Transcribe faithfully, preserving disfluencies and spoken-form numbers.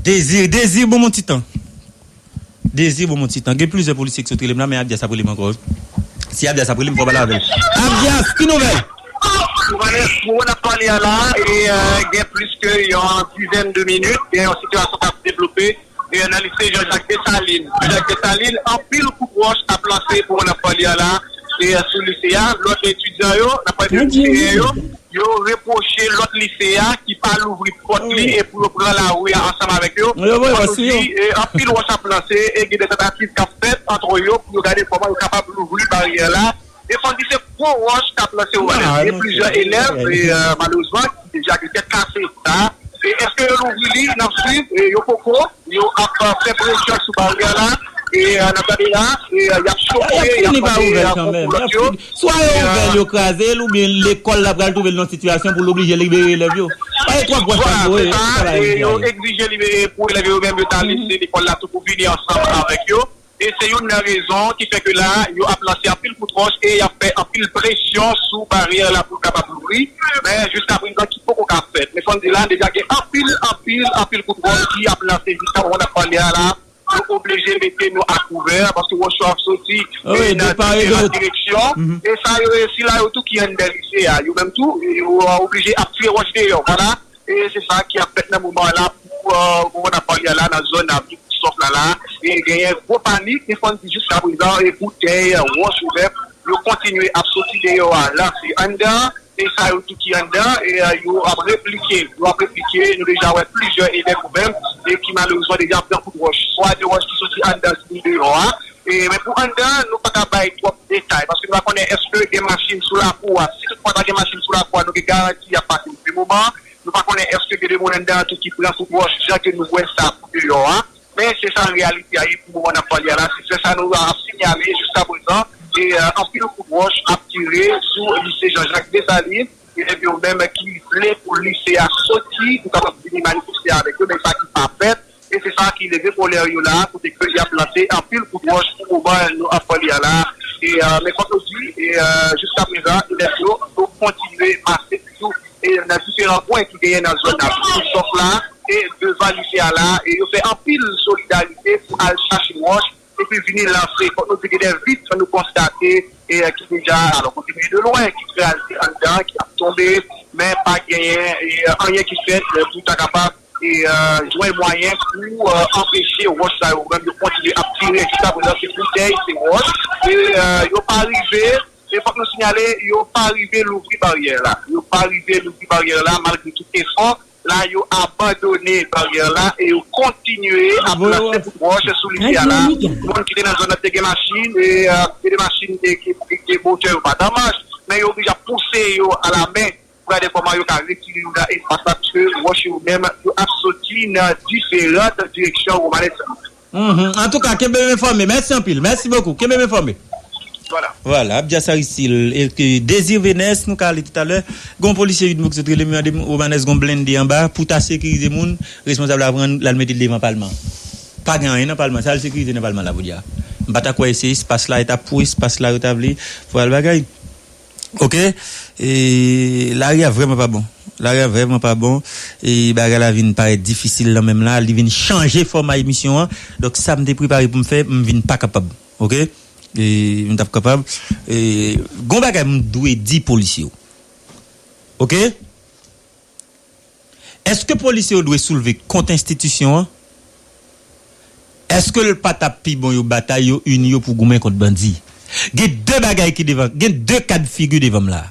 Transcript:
Dezi, Dezi, bon, mon ti tan. Dezi, bon, mon ti tan. Gen plizyè polisye ki sot rele m la, men Abyas ap rele m ankò. Si Abyas ap rele m, fò m pale avè l. Abyas, ki nouvèl? Jouvènès, moman n ap pale a la, e, euh, gen plis ke yon dizèn de minit, gen yon sitiyasyon k ap devlope, e, nan lise Jean-Jacques Dessalines. Jean-Jacques Dessalines, anpil kout wòch ap lanse pou moman n ap pale a la, e, sou lise a. Lòt etidyan yo, n ap pale de liseyen yo, yo repwoche lòt lise a ki pa louvri pòt li e pou yo pran lari a ansanm avèk yo. Yo voye wòch sou yo. Fò nou di, e, anpil wòch ap lanse e gen de tantativ k ap fèt ant yo pou yo gade kòman yo kapab louvri baryè la. E fò n di se gwo wòch k ap lanse, Jouvènès. Gen plizyè elèv, e, euh, malerezman, ki deja gen tèt kase. Sa, e èske yo louvri li? N ap swiv. E yo poko. Yo ap, euh, fè presyon sou baryè la. E, euh, n ap gade la. E, euh, y ap chofe, y ap fini pa ouvè l kanmenm. Swa yo ouvè l, yo kraze l, oubyen lekòl la pral twouve l nan sitiyasyon pou l oblije libere elèv yo. Pa gen twòp wòch sa yo, e, e yo egzije libere pou elèv yo menm yo ta lese lekòl la tou pou vini ansanm avèk yo. E se youn nan rezon ki fè ke la, yo ap lanse anpil kout wòch e y ap fè anpil presyon sou baryè la pou l kapab louvri. Men jiska prezan ki poko ka fèt. Men fò n di la, deja gen anpil, anpil, anpil kout wòch ki ap lanse jiska moman n ap pale a la. Nou oblije mete nou a kouvè paske wòch yo ap soti, e, nan diferan direksyon. E sa yo, e sila yo tou ki anndan lise a, yo menm tou, yo, euh, oblije ap tire wòch deyò. Vwala. E se sa ki ap fèt nan moman la pou, euh, moman n ap pale a la nan zòn a Microsoft la la. E genyen gwo panik, men fò n di jiska prezan, e boutèy, wòch ouvè, yo kontinye ap soti deyò a, lanse anndan. E sa yo tou ki anndan, e, euh, yo ap replike, yo ap replike. Nou deja wè plizyè elèv ou menm, e ki malerezman deja pran kout wòch, swa de wòch ki soti anndan ki deyò a. E, men pou anndan, nou pa ka bay twòp detay, paske nou pa konnen èske gen machin sou lakou a. Si toutfwa ta gen machin sou lakou a, nou gen garanti y ap pase yon bon moman. Nou pa konnen èske gen de moun anndan an tou ki pran kout wòch, jan ke nou wè sa pou deyò a. Men se sa reyalite a ye pou moman n ap pale a la. Se sa nou ap sinyale jiska prezan. E, euh, anpil kout wòch ap tire sou lise Jean-Jacques Dessalines. Elèv yo menm ki vle pou lise a soti, pou kapab vini manifeste avèk yo, men sa ki pa fèt. E se sa ki leve kòlè yo la, kote ke y ap lanse anpil kout wòch pou moman nou ap pale a la. E, euh, men fòk nou di, e, euh, jiska prezan, elèv yo, yo kontinye mache toujou, e, nan diferan kwen ki genyen nan zòn nan Microsoft la, e devan lise a la, e yo fè anpil solidarite pou al chache wòch, epi vini lanse. Fòk nou di gen de vit nou konstate, e, ki deja, alò, kote de lwen, ki kraze anndan, ki ap tonbe, men pa genyen, e, anyen ki fèt, e, pou ta kapab, e, e, jwenn mwayen pou, e, anpeche wòch sa yo menm yo kontinye ap tire. Jiska prezan, se boutèy, se wòch. E, e, yo pa rive, e fòk nou sinyale, yo pa rive louvri baryè la. Yo pa rive louvri baryè la, malgre tout efò. La, yo abandone baryè la e yo kontinye ap lanse kout wòch sou lise a la. Moun ki te nan zòn nan te gen machin, e, e, te gen machin e ki, ki, ki motè yo pa t an mach, men yo oblije ap pouse yo a la men pou gade kòman yo ka retire yo nan espas la, paske wòch yo menm, yo ap soti nan diferan direksyon, Romanes. Mhm. Antouka, kenbe m enfòme. Mèsi anpil. Mèsi bokou. Kenbe m enfòme. Vwala. Vwala, Abdias Aristide, e, e, Désir Venès, nou ka ale toutalè. Gon polisye uit mou ki sot rele m, mande m, Romanes, gon blende anba pou ta sekirize moun, responsab la pran l al mete l devan palman. Pa gen anyen nan palman, sa al sekirize nan palman la pou di a. M pa ta kwè se espas la, e ta pou espas la yo ta vle pou al bagay. Ok? E lari a vrèman pa bon. Lari a vrèman pa bon. E bagay la vin parèt difisil nan menm la. Li vin chanje fòma emisyon an. Donk, sa m te prepare pou m fè, m vin pa kapab. Ok? E m t ap kapab. E gon bagay m dwe di polisye yo. Ok? Èske polisye yo dwe soulve kont enstitisyon an? Èske l pa t ap pi bon yo batay, yo ini yo pou goumen kont bandi? Gen de bagay ki devan, gen de kad figi devan m la.